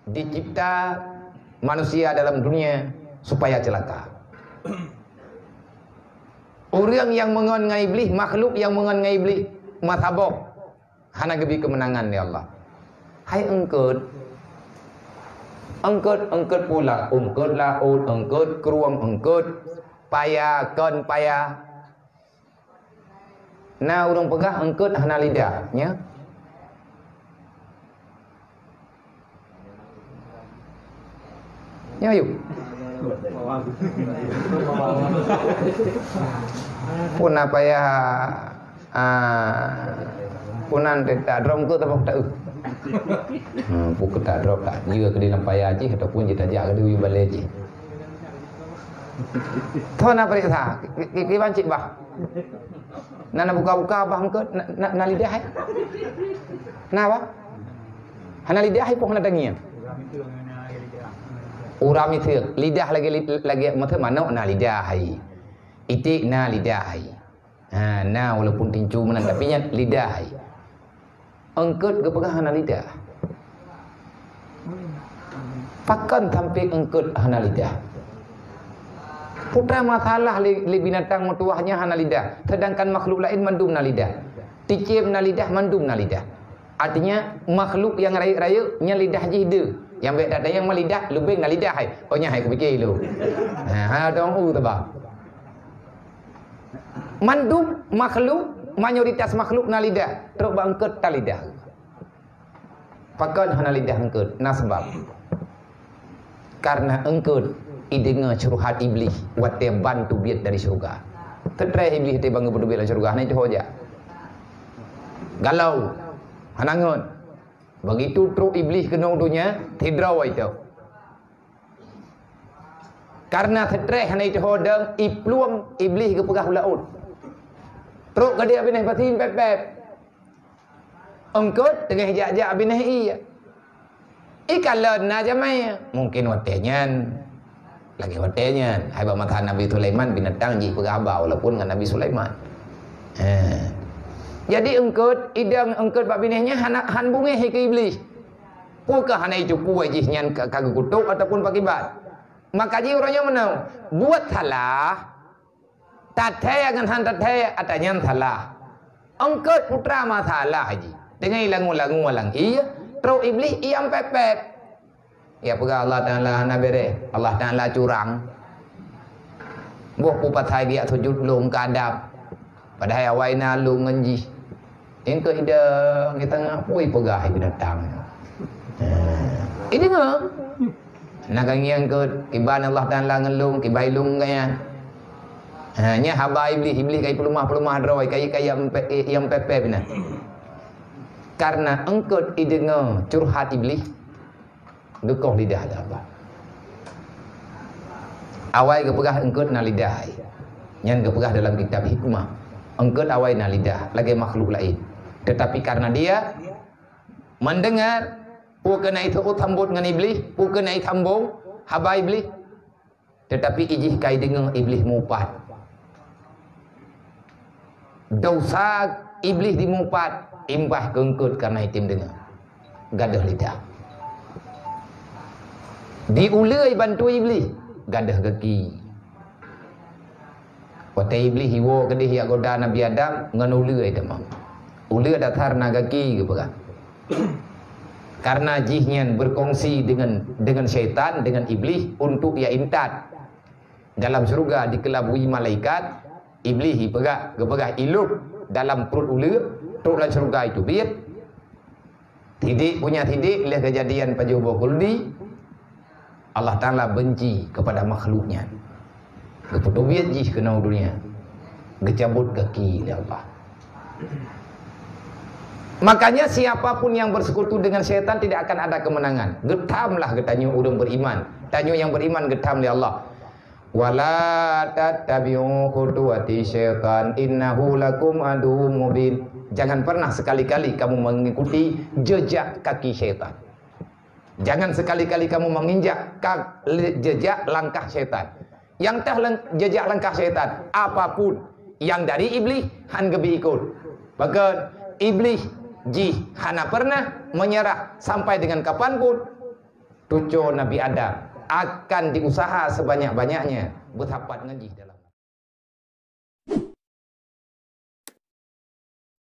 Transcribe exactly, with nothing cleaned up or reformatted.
Dicipta manusia dalam dunia supaya celaka. Ureuëng nyang meungon ngon Iblih, makhluk nyang meungon ngon Iblih, meusaboh, hana geubri keumeunangan lé Allah. Hai eungkôt, eungkôt, eungkôt pula, eungkôt laôt, eungkôt krueng, eungkôt paya, kon paya. Na ureuëng peugah eungkôt hana lidah, nya? Nya, yuk. Pun apa ya, ah, pun nan tak drop ke tak, tak, uh. Hmm, pun tak drop tak. Jika ke dalam paya cih ataupun kita jak ke di balai cih. Thon na periksa, ki-, ki-, kiban cit bah. Na, na buka-buka bah eungkôt, na, na, na lidah hai. Na bah? Hana lidah hai, poh hana tangieng. Uram itu, lidah lagi li-, lagi mata manok na lidah hai. Itik na lidah hai. Ha, na walaupun tincu meunan, tapi nyan lidah hai. Eungkôt geupeugah hana lidah. Pakon sampai eungkôt hana lidah? Putra masalah lé, lé binatang meutuwah nyan hana lidah, sedangkan makhluk laén mandum na lidah. Cicém na lidah, mandum na lidah. Artinya, makhluk nyang rayeuk-rayeuk nyan lidah jih deuh. Nyang bék that nyang meulidah, leubeh na lidah hai. Oh, nyan hai kupike lôn. Ha, ha, dong u teuba. Mandum makhluk, mayoritas makhluk na lidah, trok bak eungkôt tan lidah. Pakon hana lidah eungkôt? Na sabab. Karena eungkôt ideungoe curhat Iblih watée ban teubiet dari syeuruga. Teutreh Iblih watée ban geupeubiet dari syeuruga, hana jiteuho jak. Galau, hana ngon. Begitu trok Iblih keunoe donya, sidroe itu. Karena teutreh hana jiteuho deung, iplueng Iblih geupeugah u laôt. Trok geudiek binéh pasi pép-pép. Eungkôt teungoh jak-jak binéh ié. Ikalon na jamé, mungkin watée nyan. Lagée watée nyan, hai bak masa Nabi Sulaiman binatang jih peugah haba walaupun ngon Nabi Sulaiman. Ha. Jadi eungkôt, ideung eungkôt bak binéh nyan hana, han beungéh keu Iblih. Peu kheueh hana jiteupeue jih nyan ka, ka geukutok ataupun pakiban. Maka jih uroe nyoe meunoe, buet salah, tathée ngon han tathée, ata nyan salah. Eungkôt putra masalah jih. Teungoh ilangu-langu lam ié, trok Iblih ié pép-pép. Ya peugah Allah Taala hana beureh, Allah Taala curang. Boh peue pasai geujak sujut lôn keu Adam. Padahai awai na lôn ngon jih. Nyang keu ideung geutanyoe pui peugah binatang. Ha. Ideungoe. Na ka ngieng keu kiban Allah Taala ngon lôn, kiban lôn ngon nyan. Ha, nyan haba Iblih, Iblih ka ipeulumah-peulumah droe, ka i-, ka ié pép-, ié pép-pép inan. Karena eungkôt ideungoe curhat Iblih, geukoh lidah lé Allah. Awai geupeugah eungkôt na lidah. Nyan geupeugah dalam kitab hikmah. Eungkôt awai na lidah, lagée makhluk laén. Tetapi karena dia mendengar, peu kheueh na iseuôt sambot ngon Iblih, peu kheueh na isambong haba Iblih. Tetapi ijih ka ideungoe Iblih mupat. Desya Iblih dimupat, imbah keu eungkôt karena item deungoe. Gadôh lidah. Di uleue bantu Iblih, gadôh gaki. Watée Iblih iwoe keudeh jak goda Nabi Adam ngon uleue teuma. Uleue dasar na gaki geupeugah. Karena jih nyan berkongsi dengan, dengan syaitan, dengan Iblih untuk ya intat. Dalam syeuruga dikelabui malaikat, Iblih ipeugah, geupeugah ilôb dalam pruet uleue, trok lam syeuruga itu biet. Tidik punya tidik, leh kejadian pajoh boh kuldi, Allah Taala benci kepada makhluk nyan. Geupeutubiet jih keunoe dunia. Geucabut gaki lé Allah. Makanya siapapun yang bersekutu dengan syaitan tidak akan ada kemenangan. Geutamlah geutanyoe ureuëng beriman. Tanyoe yang beriman geutam lé Allah. "Wala tattabi'u khutuwati syaitan, innahu lakum aduwwum mubin." Jangan pernah sekali-kali kamu mengikuti jejak kaki syaitan. Jangan sekali-kali kamu menginjak ka-, le-, jejak langkah syaitan. Nyang teuh lang-, jejak langkah syaitan, apapun nyang dari Iblih, han geubi ikot. Bahkan Iblih jih hana pernah menyerah sampai dengan kapan pun. cuco Nabi Adam akan diusaha sebanyak-banyaknya bersapat ngon jih dalam